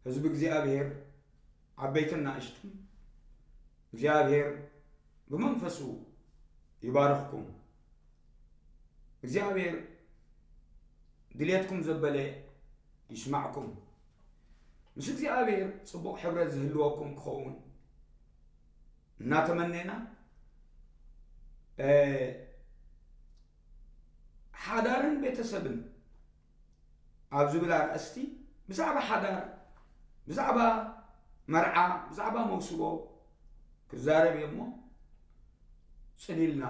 ህዝቢ እግዚኣብሔር፣ ዓበይትን ናእሽቱን፣ እግዚኣብሔር ብመንፈሱ ይባርኽኩም። እግዚኣብሔር ድሌትኩም ዘበለ ይስማዕኩም። ምስ እግዚኣብሔር ጽቡቕ ሕብረት ዝህልወኩም ክኸውን እናተመነና፣ እ፣ ሓዳርን ቤተሰብን ኣብ ዝብል ኣርእስቲ ብዛዕባ ሓዳር፣ ብዛዕባ መርዓ፣ ብዛዕባ መውስቦ ክዛረብ እየ እሞ፣ ጽን ኢልና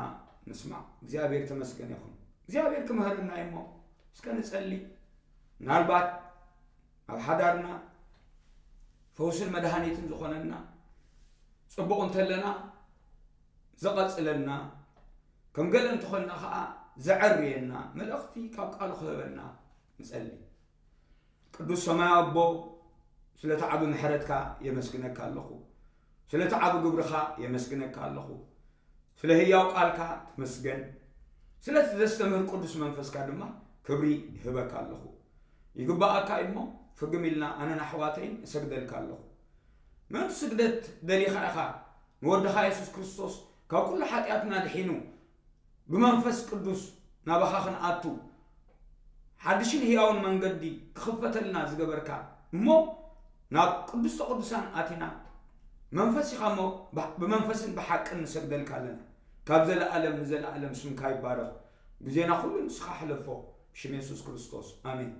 ንስማዕ። እግዚኣብሔር ተመስገን ይኹን። እግዚኣብሔር ክምህረና እዩ እሞ፣ እስከ ንጸሊ። ምናልባት ኣብ ሓዳርና ፈውስን መድሃኒትን ዝኾነና፣ ጽቡቕ እንተለና ዘቐጽለና፣ ከም ገለ እንተኾንና ኸኣ ዘዐርየና መልእኽቲ ካብ ቃሉ ክህበና ንጸሊ። ቅዱስ ሰማያዊ ኣቦ፣ ስለቲ ዓቢ ምሕረትካ የመስግነካ ኣለኹ። ስለቲ ዓቢ ግብርኻ የመስግነካ ኣለኹ። ስለ ህያው ቃልካ ተመስገን። ስለቲ ዘስተምህር ቅዱስ መንፈስካ ድማ ክብሪ ይህበካ ኣለኹ። ይግባኣካ እዩ እሞ፣ ፍግም ኢልና ኣነን ኣሕዋተይን እሰግደልካ ኣለኹ። ምእንቲ ስግደት ደሊኻ ኢኻ ንወድኻ የሱስ ክርስቶስ ካብ ኩሉ ሓጢኣትና ድሒኑ ብመንፈስ ቅዱስ ናባኻ ክንኣቱ ሓድሽን ህያውን መንገዲ ክኽፈተልና ዝገበርካ እሞ፣ ናብ ቅዱስተ ቅዱሳን ኣቲና መንፈስ ኢኻ እሞ፣ ብ-፣ ብመንፈስን ብሓቅን ንሰግደልካ ኣለና። ካብ ዘለኣለም ንዘለኣለም ስምካ ይባረኽ። ግዜና ኩሉ ንስኻ ሕለፎ፣ ብሽም የሱስ ክርስቶስ፣ ኣሜን።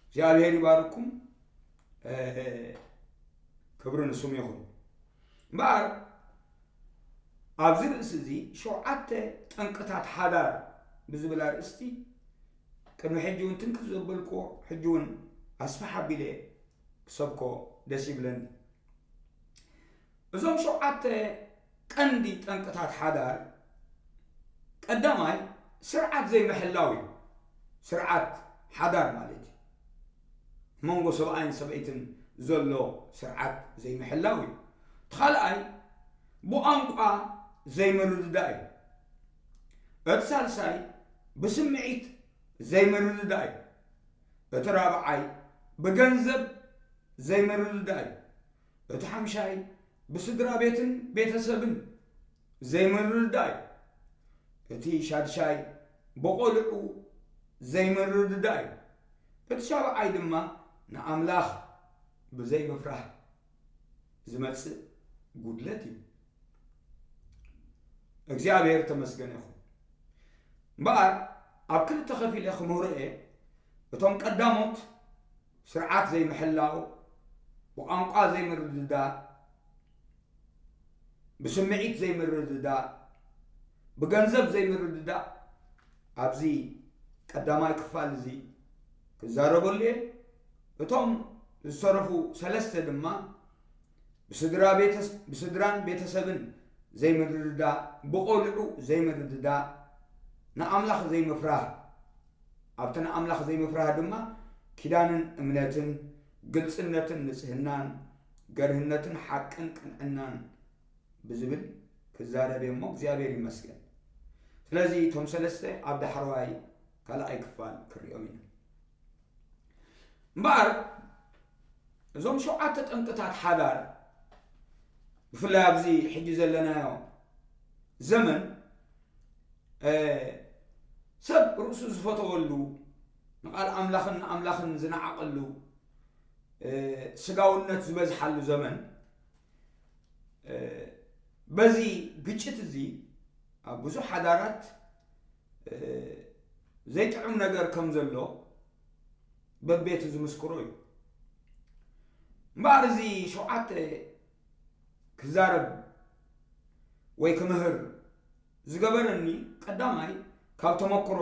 እግዚኣብሔር ይባርኩም። እ፣ ክብሪ ንስሙ ይኹን። እምበኣር ኣብዚ ርእሲ እዚ ሸውዓተ ጠንቅታት ሓዳር ብዝብል ኣርእስቲ ቅድሚ ሕጂ እውን ትንክፍ ዘበልክዎ፣ ሕጂ እውን ኣስፍሕ ኣቢለ ክሰብኮ ደስ ይብለኒ። እዞም ሸውዓተ ቀንዲ ጠንቅታት ሓዳር፣ ቀዳማይ፣ ስርዓት ዘይምሕላው እዩ። ስርዓት ሓዳር ማለት እዩ። መንጎ ሰብኣይን ሰበይትን ዘሎ ስርዓት ዘይምሕላው እዩ። እቲ ካልኣይ፣ ብቋንቋ ዘይምርድዳእ እዩ። እቲ ሳልሳይ፣ ብስምዒት ዘይምርድዳእ እዩ። እቲ ራብዓይ፣ ብገንዘብ ዘይምርድዳእ እዩ። እቲ ሓምሻይ፣ ብስድራ ቤትን ቤተሰብን ዘይምርድዳእ እዩ። እቲ ሻድሻይ፣ ብቆልዑ ዘይምርድዳእ እዩ። እቲ ሻብዓይ ድማ፣ ንኣምላኽ ብዘይምፍራህ ዝመጽእ ጉድለት እዩ። እግዚኣብሔር ተመስገን ይኹን። እምበኣር፣ ኣብ ክልተ ከፊለ ክምህሮ እየ። እቶም ቀዳሞት፣ ስርዓት ዘይምሕላው፣ ብቋንቋ ዘይምርድዳእ፣ ብስምዒት ዘይምርድዳእ፣ ብገንዘብ ዘይምርድዳእ፣ ኣብዚ ቀዳማይ ክፋል እዚ ክዛረበሉ እየ። እቶም ዝተረፉ ሰለስተ ድማ ብስድራ ቤተስ-፣ ብስድራን ቤተሰብን ዘይምርድዳእ፣ ብቆልዑ ዘይምርድዳእ፣ ንኣምላኽ ዘይምፍራህ፣ ኣብቲ ንኣምላኽ ዘይምፍራህ ድማ ኪዳንን እምነትን፣ ግልጽነትን ንጽህናን፣ ገርህነትን ሓቅን ቅንዕናን ብዝብል ክዛረብ እየ እሞ እግዚኣብሔር ይመስገን። ስለዚ እቶም ሰለስተ ኣብ ዳሕረዋይ ካልኣይ ክፋል ክሪኦም ኢና። እምበኣር እዞም ሸውዓተ ጠንቅታት ሓዳር ብፍላይ ኣብዚ ሕጂ ዘለናዮ ዘመን፣ እ፣ ሰብ ርእሱ ዝፈተወሉ፣ ንቓል ኣምላኽን ንኣምላኽን ዝነዓቐሉ፣ እ፣ ስጋውነት ዝበዝሓሉ ዘመን፣ እ፣ በዚ ግጭት እዚ ኣብ ብዙሕ ሓዳራት፣ እ፣ ዘይጥዑም ነገር ከም ዘሎ በቤቱ ዝምስክሮ እዩ። እምበኣር እዚ ሸውዓተ ክዛረብ ወይ ክምህር ዝገበረኒ፣ ቀዳማይ ካብ ተመክሮ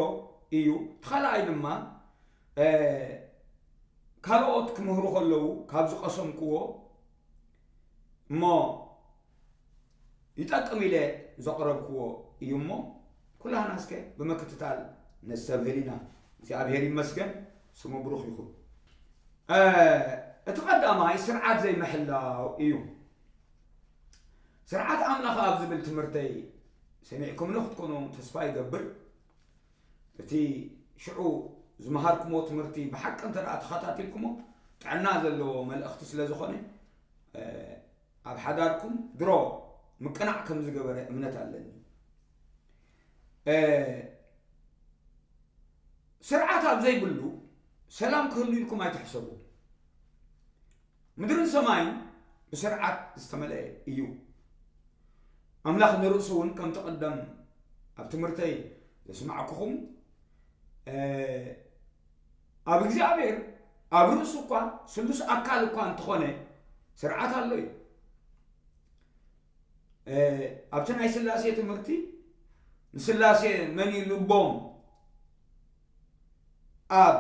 እዩ። እቲ ካልኣይ ድማ፣ እ፣ ካልኦት ክምህሩ ከለዉ ካብ ዝቐሰምክዎ እሞ ይጠቅም ኢለ ዘቕረብክዎ እዩ እሞ፣ ኩላህና እስከ ብምክትታል ነስተብህል ኢና። እግዚኣብሔር ይመስገን፣ ስሙ ብሩኽ ይኹን። እ፣ እቲ ቀዳማይ ስርዓት ዘይምሕላው እዩ። ስርዓት ኣምላኽ ኣብ ዝብል ትምህርተይ ሰሚዕኩምኒ ክትኮኑ ተስፋ ይገብር። እቲ ሽዑ ዝመሃርኩምዎ ትምህርቲ ብሓቂ እንተ ደኣ ተኸታቲልኩሞ፣ ጥዕና ዘለዎ መልእኽቲ ስለ ዝኾነ ኣብ ሓዳርኩም ድሮ ምቅናዕ ከም ዝገበረ እምነት ኣለኒ። ስርዓት ኣብ ዘይብሉ ሰላም ክህሉ ኢልኩም ኣይትሕሰቡ። ምድርን ሰማይን ብስርዓት ዝተመልአ እዩ። ኣምላኽ ንርእሱ እውን ከምቲ ቀደም ኣብ ትምህርተይ ዘስማዕኩኹም ኣብ እግዚኣብሔር ኣብ ርእሱ እኳ ስሉስ ኣካል እኳ እንተኾነ ስርዓት ኣሎ እዩ። ኣብቲ ናይ ስላሴ ትምህርቲ ንስላሴ መን እዩ ልቦም፣ ኣብ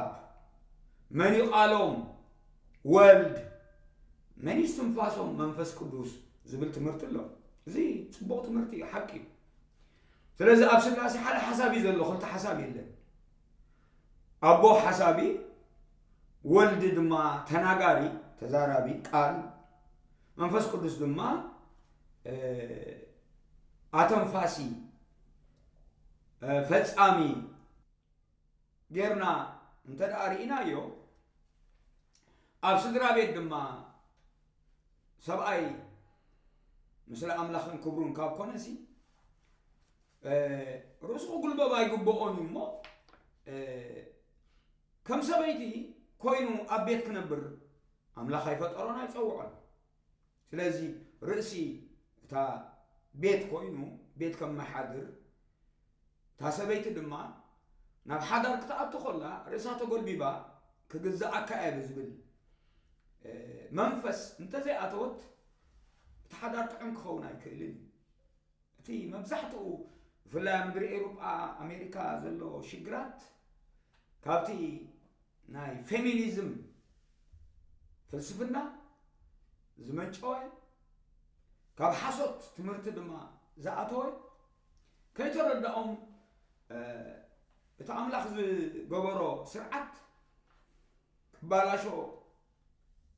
መን እዩ ቃሎም፣ ወልድ መን እዩ እስትንፋሶም፣ መንፈስ ቅዱስ ዝብል ትምህርቲ ኣሎ። እዚ ፅቡቕ ትምህርቲ እዩ፣ ሓቂ እዩ። ስለዚ ኣብ ስላሴ ሓደ ሓሳብ እዩ ዘሎ፣ ክልተ ሓሳብ የለን። ኣቦ ሓሳቢ፣ ወልድ ድማ ተናጋሪ፣ ተዛራቢ ቃል፣ መንፈስ ቅዱስ ድማ ኣተንፋሲ፣ ፈጻሚ ጌርና እንተ ደኣ ርኢናዮ፣ ኣብ ስድራ ቤት ድማ ሰብኣይ ምስለ ኣምላኽን ክብሩን ካብ ኮነሲ ርእሱ ክጉልበብ ኣይግብኦን እዩ እሞ ከም ሰበይቲ ኮይኑ ኣብ ቤት ክነብር ኣምላኽ ኣይፈጠሮን ኣይጸውዖን። ስለዚ ርእሲ እታ ቤት ኮይኑ ቤት ከመሓድር፣ እታ ሰበይቲ ድማ ናብ ሓዳር ክትኣቱ ከላ ርእሳ ተጎልቢባ ክግዛኣካ እየ ብዝብል መንፈስ እንተዘይኣተወት እቲ ሓዳር ጥዑም ክኸውን ኣይክእልን እዩ። እቲ መብዛሕትኡ ብፍላይ ኣብ ምድሪ ኤውሮጳ ኣሜሪካ ዘሎ ሽግራት ካብቲ ናይ ፌሚኒዝም ፍልስፍና ዝመንጨወ፣ ካብ ሓሶት ትምህርቲ ድማ ዝኣተወ፣ ከይተረዳኦም እቲ ኣምላኽ ዝገበሮ ስርዓት ክባላሾ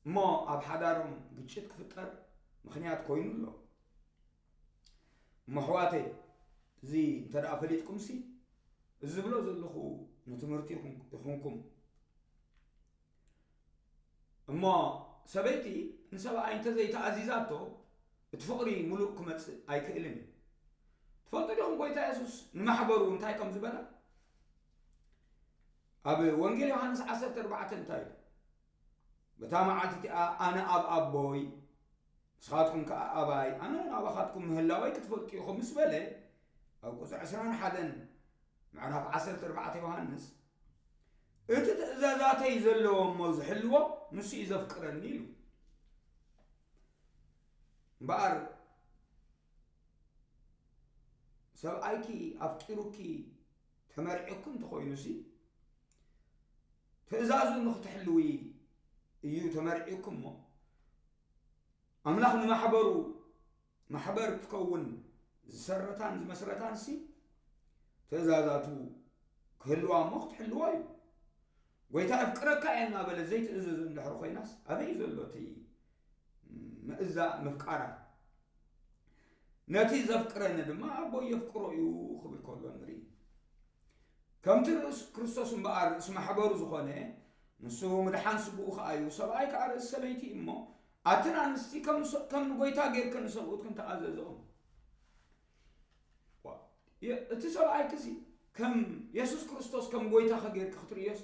እሞ ኣብ ሓዳሮም ግጭት ክፍጠር ምኽንያት ኮይኑ ኣሎ። እሞ ኣሕዋተይ፣ እዚ እንተ ደኣ ፈሊጥኩምሲ፣ እዚ ዝብሎ ዘለኹ ንትምህርቲ ይኹን- ይኹንኩም። እሞ ሰበይቲ ንሰብኣይ እንተዘይተኣዚዛቶ፣ እቲ ፍቕሪ ምሉእ ክመጽእ ኣይክእልን እዩ። ትፈልጡ ዲኹም ጎይታ የሱስ ንማሕበሩ እንታይ ከም ዝበላ? ኣብ ወንጌል ዮሃንስ ዓሰርተ ኣርባዕተ እንታይ ኢሉ? በታ መዓልቲ እቲኣ ኣነ ኣብ ኣቦይ ንስኻትኩም ከኣ ኣባይ ኣነ እውን ኣባኻትኩም ምህላወይ ክትፈልጡ ኢኹም ምስ በለ ኣብ ቁጽሪ ዕስራን ሓደን ምዕራፍ ዓሰርተ ኣርባዕተ ዮሃንስ እቲ ትእዛዛተይ ዘለዎ እሞ ዝሕልዎ ንሱ እዩ ዘፍቅረኒ ኢሉ። እምበኣር ሰብኣይኪ ኣፍቂሩኪ ተመርዒኩ እንተኾይኑሲ ትእዛዙ ንክትሕልዊ እዩ ተመርዒኩ እሞ ኣምላኽ ንማሕበሩ ማሕበር ክትከውን ዝሰረታን ዝመስረታንሲ ትእዛዛቱ ክህልዋ እሞ ክትሕልዋ እዩ። ጎይታ ኣፍቅረካ እየ እናበለ ዘይትእዘዙ እንድሕር ኮይናስ ኣበይ ዘሎ እቲ ምእዛ ምፍቃራ? ነቲ ዘፍቅረኒ ድማ ኣቦይ የፍቅሮ እዩ ክብል ከሎ ንርኢ። ከምቲ ርእስ ክርስቶስ እምበኣር ርእሲ ማሕበሩ ዝኾነ ንሱ ምድሓን ስግኡ ከኣ እዩ። ሰብኣይ ከኣ ርእሲ ሰበይቲ እሞ ኣትን ኣንስቲ ከም ንጎይታ ጌርክን ንሰብኡትክን ተኣዘዝኦም። እቲ ሰብኣይ ክሲ ከም የሱስ ክርስቶስ ከም ጎይታ ከጌርክ ክትርእዮስ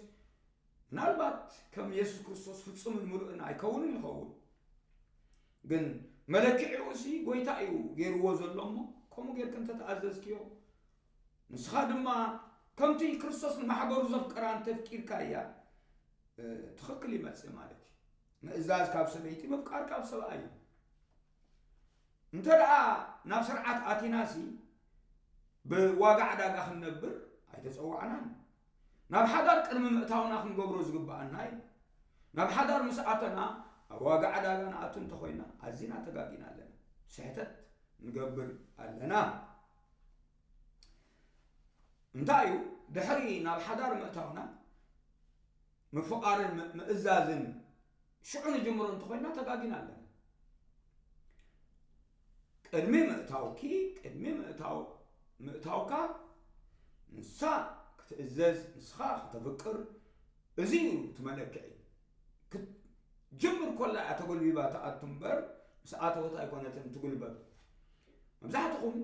ምናልባት ከም የሱስ ክርስቶስ ፍጹምን ምሉእን ኣይከውንን ይኸውን። ግን መለክዒኡ ሲ ጎይታ እዩ ገይርዎ ዘሎ እሞ ከምኡ ጌርክ እንተተኣዘዝክዮ ንስኻ ድማ ከምቲ ክርስቶስ ንማሕበሩ ዘፍቀራ እንተፍቂርካያ ትኽክል ይመጽእ ማለት እዩ። ምእዛዝ ካብ ሰበይቲ ምፍቃር ካብ ሰብኣይ እዩ። እንተ ደኣ ናብ ስርዓት ኣቲናሲ ብዋጋ ዕዳጋ ክንነብር ኣይተጸዋዕናን። ናብ ሓዳር ቅድሚ ምእታውና ክንገብሮ ዝግብኣና እዩ። ናብ ሓዳር ምስ ኣተና ኣብ ዋጋ ዕዳጋ ንኣቱ እንተኾይና ኣዚና ተጋጊና ኣለና። ስሕተት ንገብር ኣለና። እንታይ እዩ ድሕሪ ናብ ሓዳር ምእታውና ምፍቓርን ምእዛዝን ሽዑ ንጅምሮ እንተኾይና ተጋጊና ኣለና። ቅድሚ ምእታውኪ ቅድሚ ምእታው ምእታውካ ንሳ ክትእዘዝ ንስኻ ከተፍቅር እዚ እዩ እቲ መለክዒ። ኮላ እያ ተጎልቢባ ትኣቱ እምበር፣ ምስ ኣተወት ኣይኮነትን ትጉልበብ። መብዛሕትኹም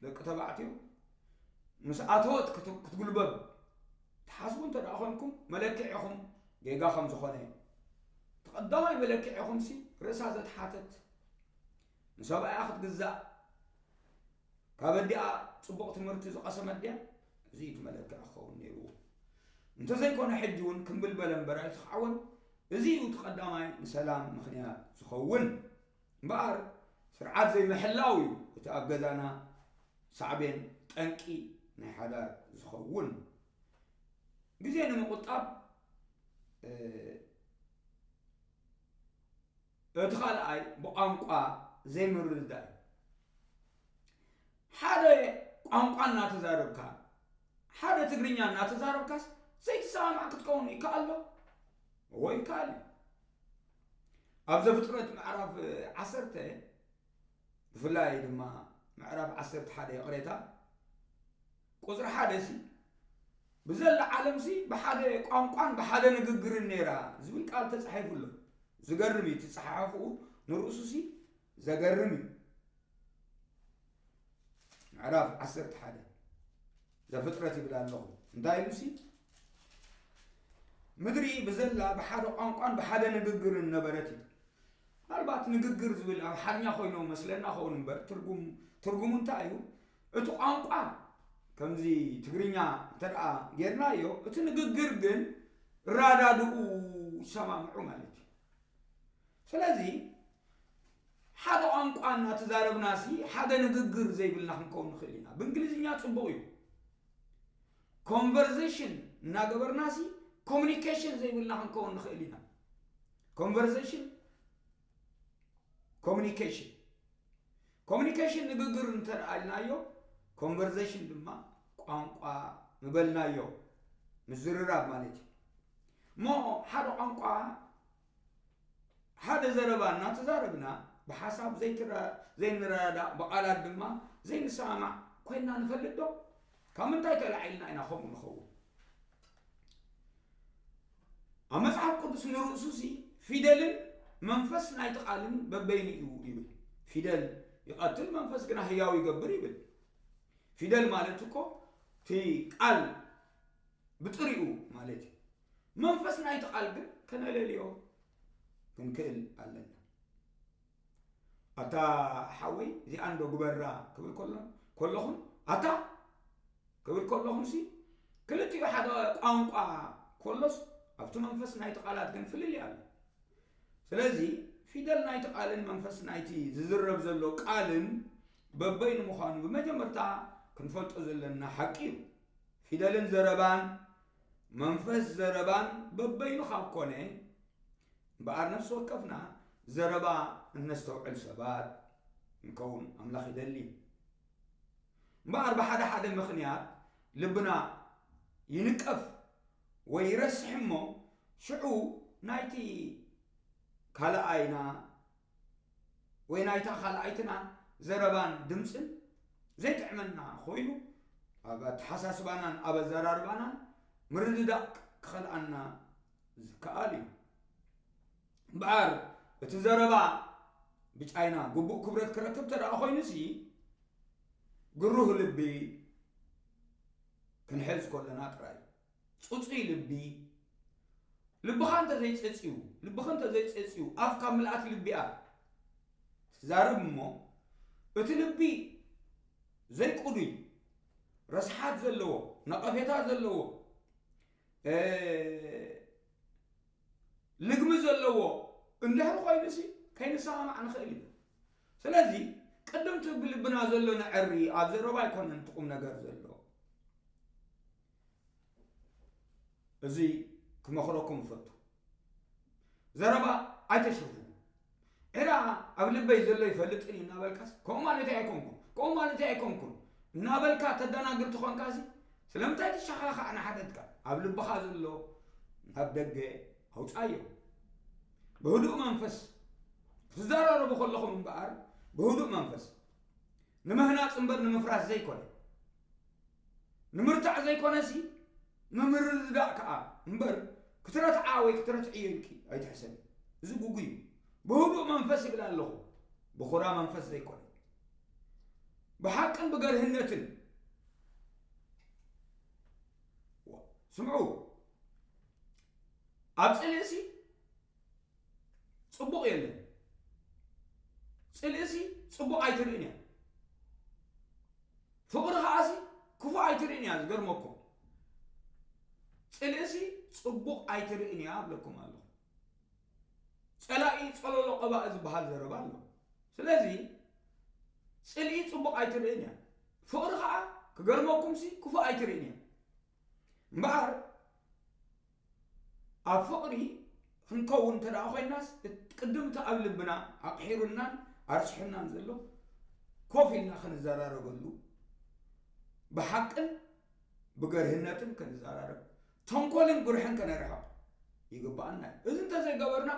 ደቂ ተባዕትዮ ምስ ኣተወት ክት-፣ ክትጉልበብ ትሓስቡ እንተ ደኣ ኾንኩም፣ መለክዒኹም ጌጋ ከም ዝኾነ እዩ። እቲ ቀዳማይ መለክዒኹምሲ ርእሳ ዘትሓተት፣ ንሰብኣያ ክትግዛእ፣ ካብ ኣዲኣ ጽቡቕ ትምህርቲ ዝቐሰመት ድያ? እዚ እዩ እቲ መለክዒ ክኸውን ነይርዎ። እንተዘይኮነ ሕጂ እውን ክምብልበለ እምበር ኣይትኽዓወን። እዚ እዩ እቲ ቀዳማይ ንሰላም ምኽንያት ዝኸውን። እምበኣር ስርዓት ዘይምሕላው እዩ እቲ ኣብ ገዛና ሳዕቤን ጠንቂ ናይ ሓዳር ዝኸውን። ግዜ ንምቑጣብ፣ እ፣ እቲ ካልኣይ ብቋንቋ ዘይምርድዳእ እዩ። ሓደ ቋንቋ እናተዛረብካ፣ ሓደ ትግርኛ እናተዛረብካስ ዘይትሰማማዕ ክትከውን ይከኣል ዶ? እወ ይከኣል እዩ። ኣብ ዘፍጥረት ምዕራፍ ዓሰርተ፣ ብፍላይ ድማ ምዕራፍ ዓሰርተ ሓደ፣ ይቕሬታ፣ ቁጽሪ ሓደ ሲ፣ ብዘላ ዓለም ሲ ብሓደ ቋንቋን ብሓደ ንግግርን ነይራ ዝብል ቃል ተጻሒፉ ኣሎ። ዝገርም እዩ፣ እቲ ጸሓሕፍኡ ንርእሱ ሲ ዘገርም እዩ። ምዕራፍ ዓሰርተ ሓደ ዘፍጥረት ይብል ኣለኹ። እንታይ ኢሉ ሲ፣ ምድሪ ብዘላ ብሓደ ቋንቋን ብሓደ ንግግርን ነበረት እዩ። ምናልባት ንግግር ዝብል ኣምሓርኛ ኮይኑ መስለና ኸውን እምበር፣ ትርጉም፣ ትርጉሙ እንታይ እዩ? እቲ ቋንቋ ከምዚ ትግርኛ እንተ ደኣ ጌርናዮ፣ እቲ ንግግር ግን ራዳድኡ ይሰማምዑ ማለት እዩ። ስለዚ ሓደ ቋንቋ እናተዛረብናሲ ሓደ ንግግር ዘይብልና ክንከውን ንኽእል ኢና። ብእንግሊዝኛ ጽቡቕ እዩ። ኮንቨርሴሽን እናገበርናሲ ኮሚኒኬሽን ዘይብልና ክንከውን ንኽእል ኢና። ኮንቨርሴሽን፣ ኮሚኒኬሽን። ኮሚኒኬሽን ንግግር እንተ ደኣ ኢልናዮ፣ ኮንቨርሴሽን ድማ ቋንቋ ምበልናዮ፣ ምዝርራብ ማለት እዩ። እሞ ሓደ ቋንቋ፣ ሓደ ዘረባ እናተዛረብና ብሓሳብ ዘይትረ-፣ ዘይንረዳዳእ፣ ብቓላት ድማ ዘይንሰማማዕ ኮይንና ንፈልጥ ዶ? ካብ ምንታይ ተላዒልና ኢና ከምኡ ንኸውን? ኣብ መጽሓፍ ቅዱስ ንርእሱሲ ፊደልን መንፈስ ናይቲ ቃልን በበይኑ እዩ ይብል። ፊደል ይቐትል፣ መንፈስ ግና ህያው ይገብር ይብል። ፊደል ማለት እኮ እቲ ቃል ብጥሪኡ ማለት እዩ። መንፈስ ናይቲ ቃል ግን ከነለልዮ ክንክእል ኣለና። ኣታ ሓወይ፣ እዚኣ እንዶ ግበራ ክብል ከሎ-፣ ከለኹን፣ ኣታ ክብል ከለኹንሲ፣ ክልቲኡ ሓደ ቋንቋ ከሎስ፣ ኣብቲ መንፈስ ናይቲ ቃላት ግን ፍልልይ ኣሎ። ስለዚ፣ ፊደል ናይቲ ቃልን መንፈስ ናይቲ ዝዝረብ ዘሎ ቃልን በበይኑ ምዃኑ ብመጀመርታ ክንፈልጦ ዘለና ሓቂ እዩ። ፊደልን ዘረባን፣ መንፈስ ዘረባን በበይኑ ካብ ኮነ፣ እምበኣር ነፍሲ ወከፍና ዘረባ እነስተውዕል ሰባት ንከውን ኣምላኽ ይደሊ። እምበኣር ብሓደ ሓደ ምኽንያት ልብና ይንቀፍ ወይ ይረስሕ እሞ፣ ሽዑ ናይቲ ካልኣይና ወይ ናይታ ካልኣይትና ዘረባን ድምጽን ዘይጥዕመና ኮይኑ፣ ኣብ ኣተሓሳስባናን ኣብ ኣዘራርባናን ምርድዳእ ክኸልኣና ዝከኣል እዩ። እምበኣር እቲ ዘረባ ብጫይና ግቡእ ክብረት ክረክብ እንተ ደኣ ኮይኑሲ፣ ግሩህ ልቢ ክንሕዝ ከለና ጥራይ እዩ። ጽጹይ ልቢ፣ ልብኻ እንተ ዘይጸጽዩ፣ ልብኺ እንተ ዘይጸጽዩ፣ ኣፍ ካብ ምልኣት ልቢ እያ ትዛረብ እሞ፣ እቲ ልቢ ዘይቅዱይ፣ ረስሓት ዘለዎ፣ ነቐፌታ ዘለዎ፣ እ፣ ልግሚ ዘለዎ እንድሕር ኮይኑሲ፣ ከይንሰማማዕ ንኽእል ኢና። ስለዚ፣ ቅድምቲ ብልብና ዘሎ ነዐሪ ኣብ ዘረባ ኣይኮነን እቲ ቁም ነገር ዘሎ። እዚ ክመኽረኩም እፈቱ። ዘረባ ኣይተሽርፉ። ዕዳ ኣብ ልበይ ዘሎ ይፈልጥን እዩ እናበልካስ፣ ከምኡ ማለተይ ኣይኮንኩን፣ ከምኡ ማለተይ ኣይኮንኩን እናበልካ ተደናግር ተኾንካሲ፣ ስለምንታይ ትሸኻኻዕ ንሓተትካ? ኣብ ልብኻ ዘሎ ናብ ደገ ኣውጻዮ። ብህዱእ መንፈስ ክትዘራረቡ ከለኹም እምበኣር፣ ብህዱእ መንፈስ፣ ንምህናጽ እምበር ንምፍራስ ዘይኮነ፣ ንምርታዕ ዘይኮነሲ፣ ንምርድዳእ ከኣ እምበር፣ ክትረትዓ ወይ ክትረትዕዮ ኢልኪ ኣይትሕሰቢ። እዚ ግጉይ እዩ። ብህዱእ መንፈስ ይብል ኣለኹ፣ ብኹራ መንፈስ ዘይኮነ፣ ብሓቅን ብገርህነትን። ስምዑ፣ ኣብ ጽልእሲ ጽቡቕ የለን። ጽልእሲ ጽቡቕ ኣይትርእን እያ። ፍቕሪ ከኣሲ ክፉእ ኣይትርእን እያ። ዝገርመኩም፣ ጽልእሲ ጽቡቕ ኣይትርእን እያ እብለኩም ኣለኹ። ጸላኢ ጸለሎ ቀባእ ዝበሃል ዘረባ ኣሎ። ስለዚ ጽልኢ ጽቡቕ ኣይትርእን እያ። ፍቕሪ ከኣ ክገርመኩምሲ ክፉእ ኣይትርእን እያ። እምበኣር ኣብ ፍቕሪ ክንከውን እንተ ደኣ ኮይናስ፣ እት-፣ ቅድም እቲ ኣብ ልብና ኣቕሒሩናን ኣርሲሑናን ዘሎ ኮፍ ኢልና ክንዘራረበሉ፣ ብሓቅን ብገርህነትን ክንዘራረብ፣ ተንኮልን ጉርሕን ከነርሕቕ ይግብኣና እዩ። እዚ እንተዘይገበርና፣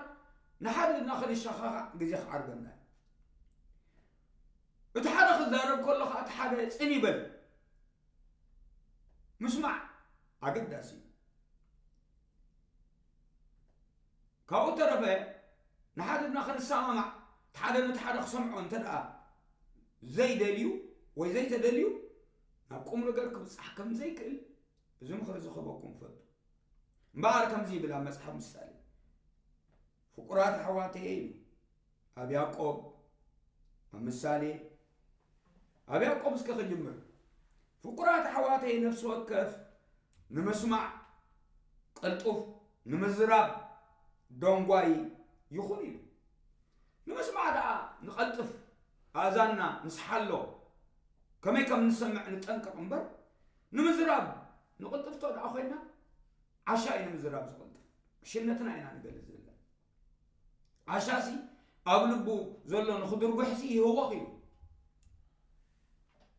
ንሓድሕድና ክንሸኻኻዕ ግዜ ክዓርገና እዩ። እቲ ሓደ ክዛረብ ከሎ ኸኣ፣ እቲ ሓደ ጽን ይበል። ምስማዕ ኣገዳሲ እዩ። ካብኡ ተረፈ፣ ንሓድሕድና ክንሰማማዕ፣ እቲ ሓደ ነቲ ሓደ ክሰምዖ እንተ ደኣ ዘይደልዩ ወይ ዘይተደልዩ፣ ናብ ቁም ነገር ክብጻሕ ከም ዘይክእል፣ እዚ ምኽሪ እዚ ክህበኩም እፈቱ። እምበኣር ከምዚ ይብል ኣብ መጽሓፍ ምሳሌ፣ ፍቁራት ኣሕዋተየ ኢሉ፣ ኣብ ያዕቆብ፣ ኣብ ምሳሌ፣ ኣብ ያዕቆብ እስከ ክጅምር። ፍቁራት ኣሕዋተይ፣ ነፍሲ ወከፍ ንምስማዕ ቀልጡፍ፣ ንምዝራብ ደንጓይ ይኹን ኢሉ። ንምስማዕ ደኣ ንቐልጥፍ፣ ኣእዛንና ንስሓሎ፣ ከመይ ከም ንሰምዕ ንጠንቀቕ እምበር፣ ንምዝራብ ንቕልጥፍቶ ደኣ ኮይና፣ ዓሻ እዩ ንምዝራብ ዝቕልጥፍ። ዕሽነትና ኢና ንገልጽ ዘለና። ዓሻሲ ኣብ ልቡ ዘሎ ንኽድርጉሕሲ ይህወኽ እዩ።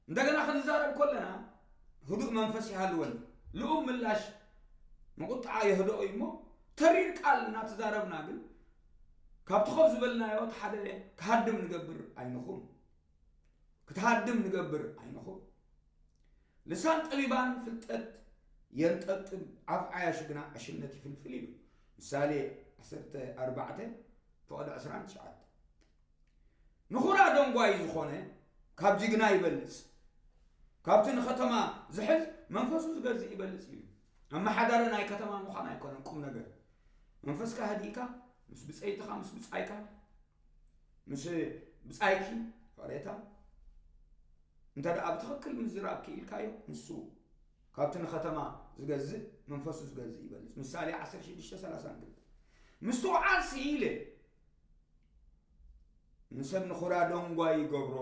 እንደገና ክንዛረብ ከለና ህዱእ መንፈስ ይሃልወን። ልኡም ምላሽ ንቁጥዓ የህድኦ እዩ እሞ፣ ተሪር ቃል እናተዛረብና ግን፣ ካብቲ ኮፍ ዝበልናዮ እቲ ሓደ ክሃድም ንገብር ኣይንኹን። ክትሃድም ንገብር ኣይንኹን። ልሳን ጠቢባን ፍልጠት የንጠብጥብ፣ ኣፍ ዓያሹ ግና ዕሽነት ይፍልፍል ኢሉ። ምሳሌ ዓሰርተ ኣርባዕተ ፍቕዲ ዕስራን ትሽዓተ። ንኹራ ደንጓይ ዝኾነ ካብ ጅግና ይበልጽ፣ ካብቲ ንኸተማ ዝሕዝ መንፈሱ ዝገዝእ ይበልጽ ኢሉ። ኣመሓዳሪ ናይ ከተማ ምዃን ኣይኮነን ቁም ነገር። መንፈስካ ህዲእካ፣ ምስ ብጸይትኻ፣ ምስ ብጻይካ፣ ምስ ብጻይኪ፣ ይቕሬታ፣ እንተ ደኣ ብትኽክል ምዝራብ ክኢልካዮ፣ ንሱ ካብቲ ንኸተማ ዝገዝእ፣ መንፈሱ ዝገዝእ ይበልጽ። ምሳሌ ዓሰርተ ሽዱሽተ ሰላሳ ክልተ። ምስትውዓልሲ ኢለ፣ ንሰብ ንኹራ ደንጓይ ይገብሮ፣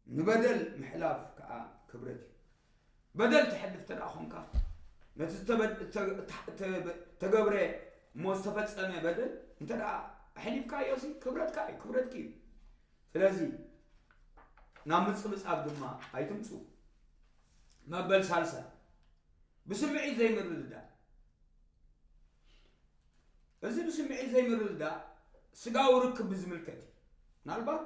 ንበደል ምሕላፍ ከኣ ክብረት እዩ። በደል ትሕልፍ እንተ ደኣ ኾንካ፣ ነቲ ዝተበድ-፣ እተ-፣ እተ-፣ እተ-፣ ተገብረ እሞ ዝተፈጸመ በደል እንተ ደኣ ኣሕሊፍካዮሲ፣ ክብረትካ እዩ፣ ክብረትኪ እዩ። ስለዚ፣ ናብ ምጽብጻብ ድማ ኣይትምጹ። መበል ሳልሳይ፣ ብስምዒት ዘይምርድዳእ። እዚ ብስምዒት ዘይምርድዳእ ስጋዊ ርክብ ብዝምልከት እዩ። ምናልባት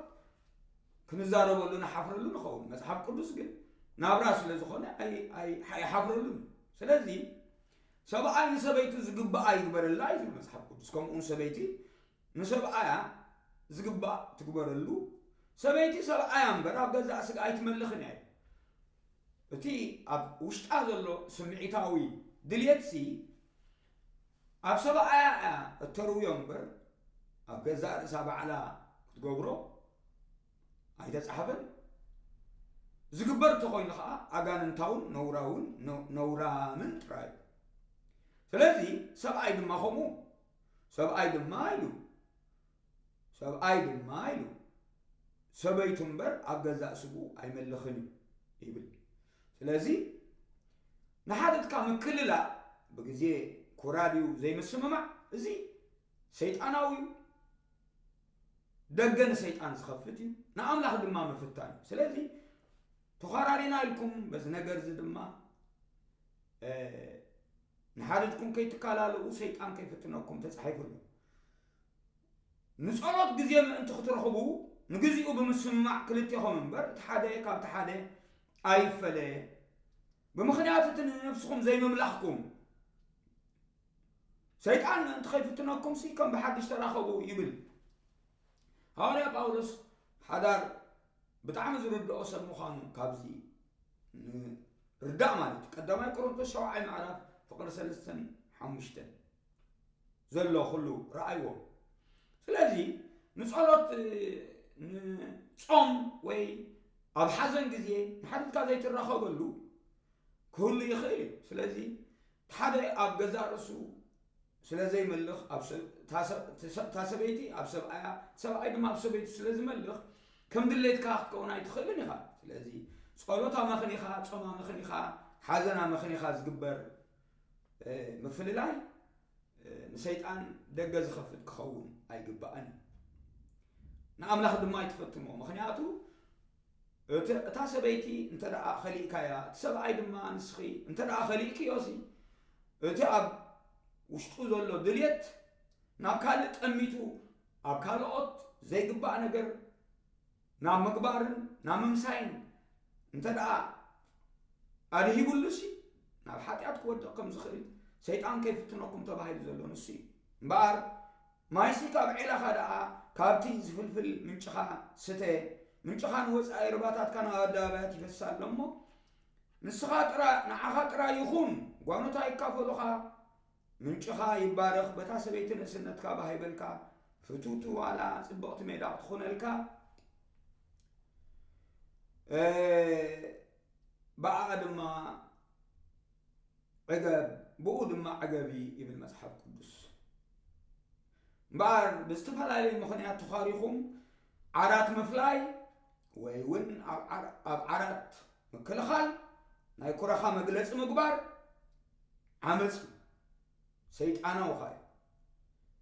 ክንዛረበሉ ንሓፍረሉ ንኸውን። መጽሓፍ ቅዱስ ግን ናብራ ስለ ዝኾነ ኣይ-፣ ኣይ-፣ ኣይሓፍረሉን እዩ። ስለዚ ሰብኣይ ንሰበይቱ ዝግብኣ ይግበረላ እዩ ዝብል መጽሓፍ ቅዱስ። ከምኡውን ሰበይቲ ንሰብኣያ ዝግባእ ትግበረሉ። ሰበይቲ ሰብኣያ እምበር ኣብ ገዛእ ስጋ ኣይትመልኽን እያ። እቲ ኣብ ውሽጣ ዘሎ ስምዒታዊ ድልየትሲ ኣብ ሰብኣያ እያ እተርውዮ እምበር ኣብ ገዛእ ርእሳ ባዕላ ክትገብሮ ኣይተጻሕፈን። ዝግበር እንተኾይኑ ኸኣ ኣጋንንታውን ነውራውን፣ ነ-፣ ነውራምን ጥራይ እዩ። ስለዚ ሰብኣይ ድማ ከምኡ፣ ሰብኣይ ድማ ኢሉ፣ ሰብኣይ ድማ ኢሉ፣ ሰበይቱ እምበር ኣብ ገዛእ ስግኡ ኣይመልኽን እዩ ይብል። ስለዚ ንሓድሕድካ ምክልላእ ብግዜ ኩራ ድዩ ዘይምስምማዕ፣ እዚ ሰይጣናዊ እዩ። ደገ ንሰይጣን ዝኸፍት እዩ፣ ንኣምላኽ ድማ ምፍታን እዩ። ስለዚ ተዃራሪና ኢልኩም በዚ ነገር እዚ ድማ፣ እ፣ ንሓድሕድኩም ከይትከላልኡ ሰይጣን ከይፍትነኩም ተጻሒፉ ኣሎ። ንጸሎት ግዜ ምእንቲ ክትረኽቡ ንግዚኡ ብምስምማዕ ክልቴኹም እምበር፣ እቲ ሓደ ካብቲ ሓደ ኣይፈለ። ብምኽንያት እቲ ንነፍስኹም ዘይምምላኽኩም፣ ሰይጣን ምእንቲ ከይፍትነኩምሲ ከም ብሓድሽ ተራኸቡ ይብል። ሃዋርያ ጳውሎስ ሓዳር ብጣዕሚ ዝርድኦ ሰብ ምዃኑ ካብዚ ንርዳእ ማለት እዩ። ቀዳማይ ቆሮንቶስ ሸውዓይ ምዕራፍ ፍቕሪ ሰለስተን ሓሙሽተን ዘሎ ኩሉ ረኣይዎ። ስለዚ ንጸሎት፣ ንጾም ወይ ኣብ ሓዘን ግዜ ንሓድሕድካ ዘይትራኸበሉ ክህሉ ይኽእል እዩ። ስለዚ እቲ ሓደ ኣብ ገዛእ ርእሱ ስለ ዘይመልኽ፣ ኣብ ሰብ-፣ እታ ሰብ-፣ እታ ሰ-፣ እታ ሰበይቲ ኣብ ሰብኣያ፣ እቲ ሰብኣይ ድማ ኣብ ሰበይቱ ስለ ዝመልኽ፣ ከም ድሌትካ ክትከውን ኣይትኽእልን ኢኻ። ስለዚ ጸሎት ኣመኽኒኻ፣ ጾም ኣመኽኒኻ፣ ሓዘን ኣመኽኒኻ ዝግበር፣ እ፣ ምፍልላይ፣ እ፣ ንሰይጣን ደገ ዝኸፍት ክኸውን ኣይግባእን እዩ። ንኣምላኽ ድማ ኣይትፈትንዎ። ምኽንያቱ እቲ፣ እታ ሰበይቲ እንተ ደኣ ከሊእካያ፣ እቲ ሰብኣይ ድማ ንስኺ እንተ ደኣ ከሊእክዮሲ፣ እቲ ኣብ ውሽጡ ዘሎ ድልየት ናብ ካልእ ጠሚቱ፣ ኣብ ካልኦት ዘይግባእ ነገር ናብ ምግባርን ናብ ምምሳይን እንተ ደኣ ኣድሂቡሉሲ፣ ናብ ሓጢኣት ክወድቕ ከም ዝኽእል ሰይጣን ከይፍትነኩም ተባሂሉ ዘሎ ንሱ እዩ። እምበኣር ማይሲ ካብ ዒላኻ ደኣ፣ ካብቲ ዝፍልፍል ምንጭኻ ስተ። ምንጭኻ ንወጻኢ ሩባታትካ ናብ ኣደባባያት ይፈስስ ኣሎ እሞ፣ ንስኻ ጥራ-፣ ንዓኻ ጥራይ ይኹን፣ ጓኖት ኣይካፈሉኻ። ምንጭኻ ይባረኽ፣ በታ ሰበይቲ ንእስነትካ ባህ ይበልካ፣ ፍትውቲ ዋላ ጽብቕቲ ሜዳ ክትኾነልካ፣ እ፣ ብኣኣ ድማ ዕገብ፣ ብኡ ድማ ዕገቢ ይብል መጽሓፍ ቅዱስ። እምበኣር ብዝተፈላለዩ ምኽንያት ተዃሪኹም ዓራት ምፍላይ ወይ እውን ኣብ ዓር-፣ ኣብ ዓራት ምክልኻል ናይ ኩራኻ መግለጺ ምግባር ዓመጽ እዩ። ሰይጣናዊ ኸኣ እዩ።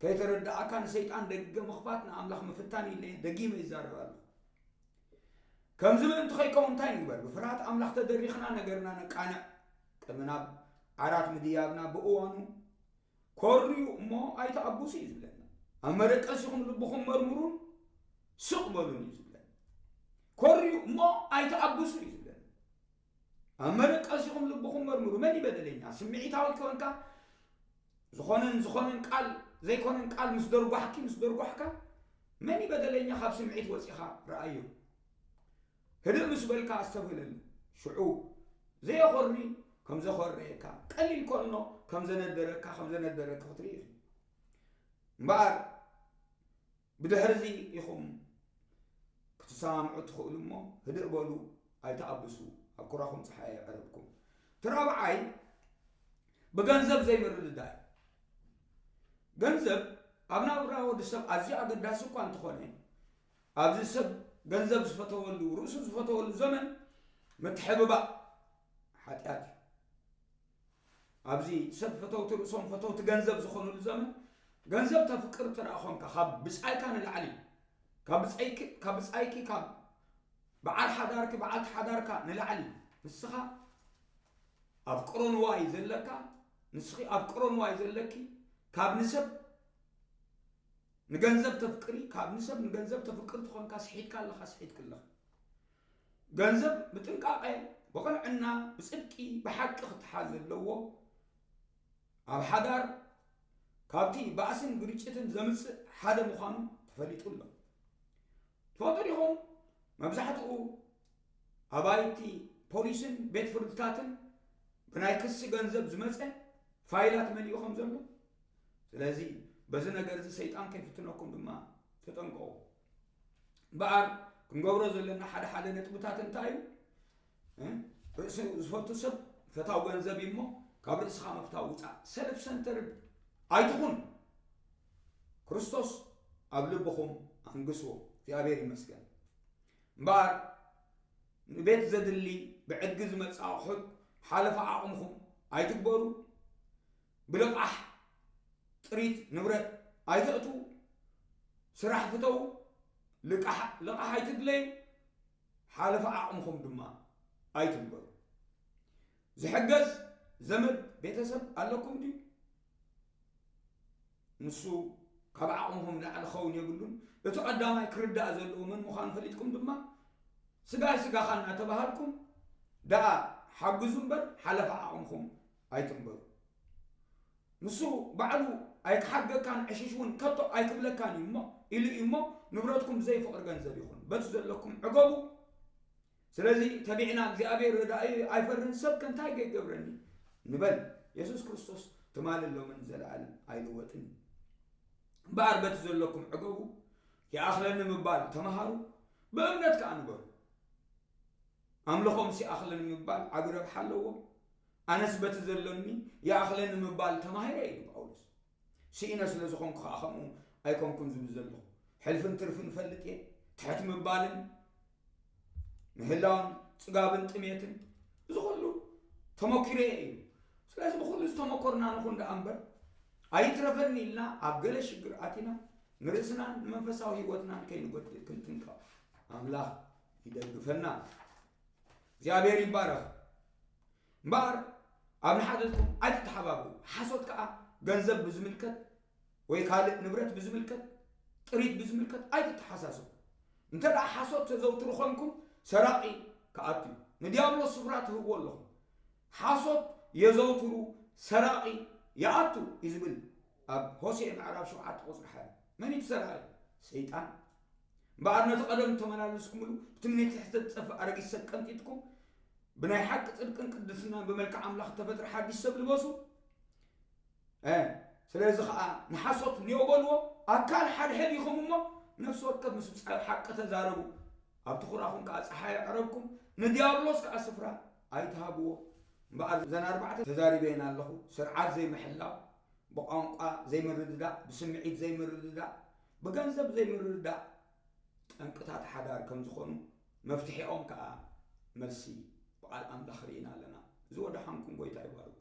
ከይተረድኣካ ንሰይጣን ደገ ምኽፋት ንኣምላኽ ምፍታን ኢለ ደጊመ ይዛረብ ኣለኹ። ከምዚ ምእንቲ ከይከውን እንታይ ንግበር? ብፍርሃት ኣምላኽ ተደሪኽና ነገርና ነቃንዕ። ቅድሚ ናብ ዓራት ምድያብና ብእዋኑ ኮርዩ እሞ ኣይትኣብሱ እዩ ዝብለና። ኣብ መደቀሲኹም ልብኹም መርምሩን ስቕ በሉን እዩ ዝብለና። ኮርዩ እሞ ኣይትኣብሱ እዩ ዝብለና። ኣብ መደቀሲኹም ልብኹም መርምሩ። መን እዩ በደለኛ? ስምዒታዊ ኮንካ፣ ዝኾነን ዝኾነን ቃል ዘይኮነን ቃል ምስ ደርጓሕኪ፣ ምስ ደርጓሕካ፣ መን እዩ በደለኛ? ካብ ስምዒት ወጺኻ ረኣዮ። ህድእ ምስ በልካ ኣስተብህለሉ። ሽዑ ዘየኾሪ ከም ዘኾረየካ፣ ቀሊል ኮኖ ከም ዘነደረካ፣ ከም ዘነደረካ ክትርኢ ኢኺ። እምበኣር ብድሕርዚ ኢኹም ክትሰማምዑ ትኽእሉ እሞ፣ ህድእ በሉ፣ ኣይትኣብሱ፣ ኣብ ኩራኹም ጸሓይ ኣይዕረብኩም። እቲ ራብዓይ፣ ብገንዘብ ዘይምርድዳእ። ገንዘብ ኣብ ናብራ ወዲ ሰብ ኣዝዩ ኣገዳሲ እኳ እንተኾነ፣ ኣብዚ ሰብ ገንዘብ ዝፈተወሉ፣ ርእሱ ዝፈተወሉ ዘመን ምትሕብባእ ሓጢኣት እዩ። ኣብዚ ሰብ ፈተውቲ ርእሶም ፈተውቲ ገንዘብ ዝኾኑሉ ዘመን፣ ገንዘብ ተፍቅር እንተ ደኣ ኾንካ፣ ካብ ብጻይካ ንላዕሊ፣ ካብ ብጻይኪ፣ ካብ ብጻይኪ፣ ካብ በዓል ሓዳርኪ፣ በዓልቲ ሓዳርካ ንላዕሊ፣ ንስኻ ኣፍቅሮ ንዋይ ዘለካ፣ ንስኺ ኣፍቅሮ ንዋይ ዘለኪ፣ ካብ ንሰብ ንገንዘብ ተፍቅሪ፣ ካብ ንሰብ ንገንዘብ ተፍቅር ትኾንካ፣ ስሒትካ ኣለኻ፣ ስሒትኪ ኣለኺ። ገንዘብ ብጥንቃቐ፣ ብቕንዕና፣ ብጽድቂ፣ ብሓቂ ክትሓዝ ዘለዎ፣ ኣብ ሓዳር ካብቲ ባእስን ግርጭትን ዘምጽእ ሓደ ምዃኑ ተፈሊጡ ኣሎ። ትፈልጡ ዲኹም? መብዛሕትኡ ኣባይቲ ፖሊስን ቤት ፍርድታትን ብናይ ክሲ ገንዘብ ዝመጸ ፋይላት መሊኡ ከም ዘሎ። ስለዚ በዚ ነገር እዚ ሰይጣን ከይፍትነኩም ድማ ተጠንቀቑ። እምበኣር ክንገብሮ ዘለና ሓደ ሓደ ነጥብታት እንታይ እዩ? እ? ርእሱ ዝፈቱ ሰብ ፈታው ገንዘብ እዩ እሞ፣ ካብ ርእስኻ ምፍታው ውጻእ። ሰልፍ ሰንተርድ ኣይትኹን። ክርስቶስ ኣብ ልብኹም ኣንግስዎ። እግዚኣብሔር ይመስገን። እምበኣር ንቤት ዘድሊ ብዕድጊ ዝመጽእ ኣቑሑት ሓለፈ ዓቕምኹም ኣይትግበሩ። ብልቓሕ ጥሪት ንብረት ኣይተእትዉ። ስራሕ ፍተዉ። ልቃሕ-፣ ልቓሕ ኣይትድለዩ። ሓለፈ ዓቕምኹም ድማ ኣይትግበሩ። ዝሕገዝ ዘመድ ቤተሰብ ኣለኩም ድዩ? ንሱ ካብ ዓቕምኹም ንላዕሊ ክኸውን የብሉን። እቲ ቀዳማይ ክርዳእ ዘለዎ መን ምዃኑ ፈሊጥኩም ድማ፣ ስጋይ ስጋኻ እናተባሃልኩም ደኣ ሓግዙ እምበር፣ ሓለፈ ዓቕምኹም ኣይትንበሩ። ንሱ ባዕሉ ኣይክሓገካን ዕሽሽ እውን ከቶ ኣይክብለካን እዩ እሞ፣ ኢሉ እዩ እሞ፣ ንብረትኩም ብዘይ ፍቕሪ ገንዘብ ይኹን። በቲ ዘለኩም ዕገቡ። ስለዚ ተቢዕና እግዚኣብሔር ረዳኢ ኣይፈርን፣ ሰብከ እንታይ ከይገብረኒ ንበል። የሱስ ክርስቶስ ትማልን ሎምን ዘለኣለም ኣይልወጥን እዩ። እምበኣር በቲ ዘለኩም ዕገቡ፣ ይኣኽለኒ ምባል ተምሃሩ፣ ብእምነት ከኣ ንበሩ። ኣምልኾምስ ይኣኽለኒ ምባል ዓቢ ረብሓ ኣለዎ። ኣነስ በቲ ዘሎኒ ይኣኽለኒ ምባል ተማሂረ ኢሉ ጳውሎስ። ስኢነ ስለ ዝኾንኩ ከኣ ከምኡ ኣይኮንኩን ዝብል ዘለኹ። ሕልፍን ትርፍን እፈልጥ እየ። ትሕት ምባልን ምህላውን ጽጋብን ጥሜትን እዚ ኩሉ ተመኪረ እየ ኢሉ። ስለዚ ብኹሉ ዝተመኮርና ንኹን ደኣ እምበር ኣይትረፈኒ ኢልና ኣብ ገለ ሽግር ኣቲና ንርእስናን ንመንፈሳዊ ህይወትናን ከይንጎድእ ክንጥንቀቕ ኣምላኽ ይደግፈና። እግዚኣብሔር ይባረኽ። እምበኣር ኣብ ንሓተትኩም ኣይትተሓባበሩ። ሓሶት ከኣ ገንዘብ ብዝምልከት ወይ ካልእ ንብረት ብዝምልከት፣ ጥሪት ብዝምልከት ኣይትተሓሳሰቡ። እንተ ደኣ ሓሶት ተዘውትሩ ኾንኩም ሰራቒ ክኣቱ እዩ። ንዲያብሎስ ስፍራ ትህብዎ ኣለኹም። ሓሶት የዘውትሩ ሰራቒ ይኣቱ እዩ ዝብል ኣብ ሆሴዕ ምዕራፍ ሸውዓተ ቁጽሪ ሓደ። መን እዩ እቲ ሰራቒ? ሰይጣን። እምበኣር ነቲ ቀደም እተመላለስኩምሉ ብትምኒት ትሕተ ዝጠፍእ ኣረጊት ሰብ ቀንጢጥኩም ብናይ ሓቂ ጽድቅን ቅድስናን ብመልክዕ ኣምላኽ እተፈጥረ ሓድሽ ሰብ ልበሱ። እ፣ ስለዚ ኸኣ ንሓሶት ኒዮ በልዎ፣ ኣካል ሓድሕድ ኢኹም እሞ ነፍሲ ወከፍ ምስ ብጻዩ ሓቂ ተዛረቡ። ኣብቲ ኹራኹም ከኣ ጸሓይ ኣዕረብኩም፣ ንዲያብሎስ ከኣ ስፍራ ኣይትሃብዎ። እምበኣር እዘን ኣርባዕተ ተዛሪበየን ኣለኹ። ስርዓት ዘይምሕላው፣ ብቋንቋ ዘይምርድዳእ፣ ብስምዒት ዘይምርድዳእ፣ ብገንዘብ ዘይምርድዳእ ጠንቅታት ሓዳር ከም ዝኾኑ መፍትሒኦም ከኣ መልሲ ብቓል ኣምላኽ ርኢና ኣለና። እዚ ወደሓንኩም ጎይታ ይባርኩም።